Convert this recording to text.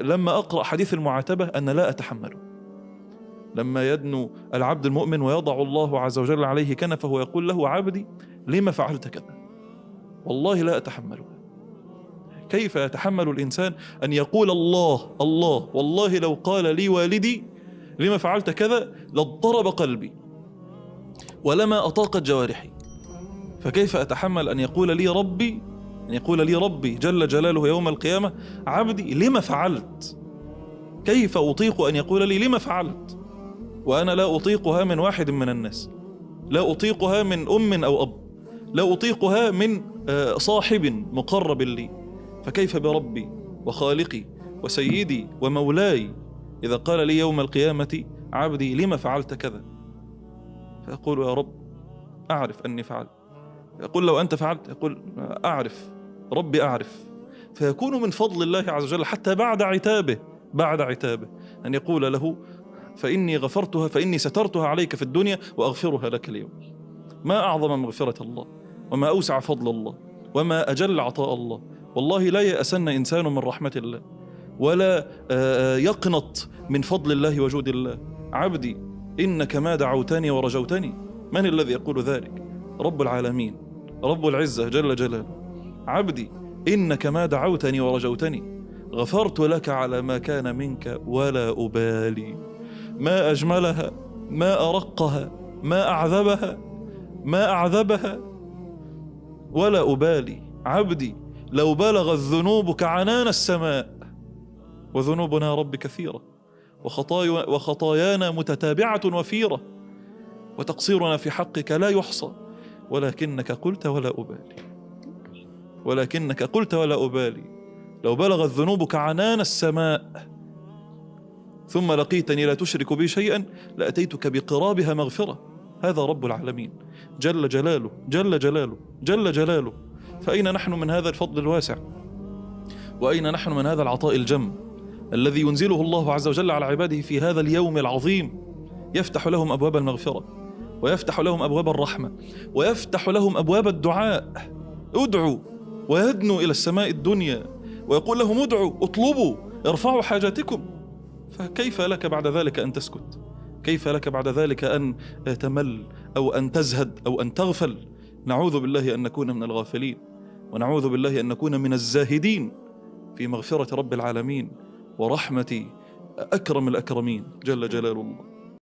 لما أقرأ حديث المعاتبة أن لا أتحمله. لما يدنو العبد المؤمن ويضع الله عز وجل عليه كنفه ويقول له عبدي لما فعلت كذا، والله لا أتحمله. كيف يتحمل الإنسان أن يقول الله الله؟ والله لو قال لي والدي لما فعلت كذا لاضطرب قلبي ولما أطاقت جوارحي، فكيف أتحمل أن يقول لي ربي، أن يقول لي ربي جل جلاله يوم القيامة عبدي لما فعلت؟ كيف أطيق أن يقول لي لما فعلت وأنا لا أطيقها من واحد من الناس، لا أطيقها من أم أو أب، لا أطيقها من صاحب مقرب لي، فكيف بربي وخالقي وسيدي ومولاي إذا قال لي يوم القيامة عبدي لما فعلت كذا؟ فأقول يا رب أعرف أني فعلت. يقول لو أنت فعلت، يقول أعرف ربي أعرف. فيكون من فضل الله عز وجل حتى بعد عتابه، بعد عتابه أن يقول له فإني غفرتها، فإني سترتها عليك في الدنيا وأغفرها لك اليوم. ما أعظم مغفرة الله، وما أوسع فضل الله، وما أجل عطاء الله. والله لا يأسن إنسان من رحمة الله، ولا يقنط من فضل الله وجود الله. عبدي إنك ما دعوتني ورجوتني. من الذي يقول ذلك؟ رب العالمين، رب العزة جل جلاله. عبدي إنك ما دعوتني ورجوتني غفرت لك على ما كان منك ولا أبالي. ما أجملها، ما أرقها، ما أعذبها، ما أعذبها، ولا أبالي. عبدي لو بلغ الذنوب كعنان السماء، وذنوبنا رب كثيرة، وخطايانا متتابعة وفيرة، وتقصيرنا في حقك لا يحصى، ولكنك قلت ولا أبالي، ولكنك قلت ولا أبالي. لو بلغ الذنوب كعنان السماء ثم لقيتني لا تشرك بي شيئا لأتيتك بقرابها مغفرة. هذا رب العالمين جل جلاله، جل جلاله، جل جلاله. فأين نحن من هذا الفضل الواسع؟ وأين نحن من هذا العطاء الجم الذي ينزله الله عز وجل على عباده في هذا اليوم العظيم؟ يفتح لهم أبواب المغفرة، ويفتح لهم أبواب الرحمة، ويفتح لهم أبواب الدعاء. ادعوا، ويدنو إلى السماء الدنيا ويقول لهم ادعوا، اطلبوا، ارفعوا حاجاتكم. فكيف لك بعد ذلك أن تسكت؟ كيف لك بعد ذلك أن تمل أو أن تزهد أو أن تغفل؟ نعوذ بالله أن نكون من الغافلين، ونعوذ بالله أن نكون من الزاهدين في مغفرة رب العالمين ورحمة أكرم الأكرمين جل جلال الله.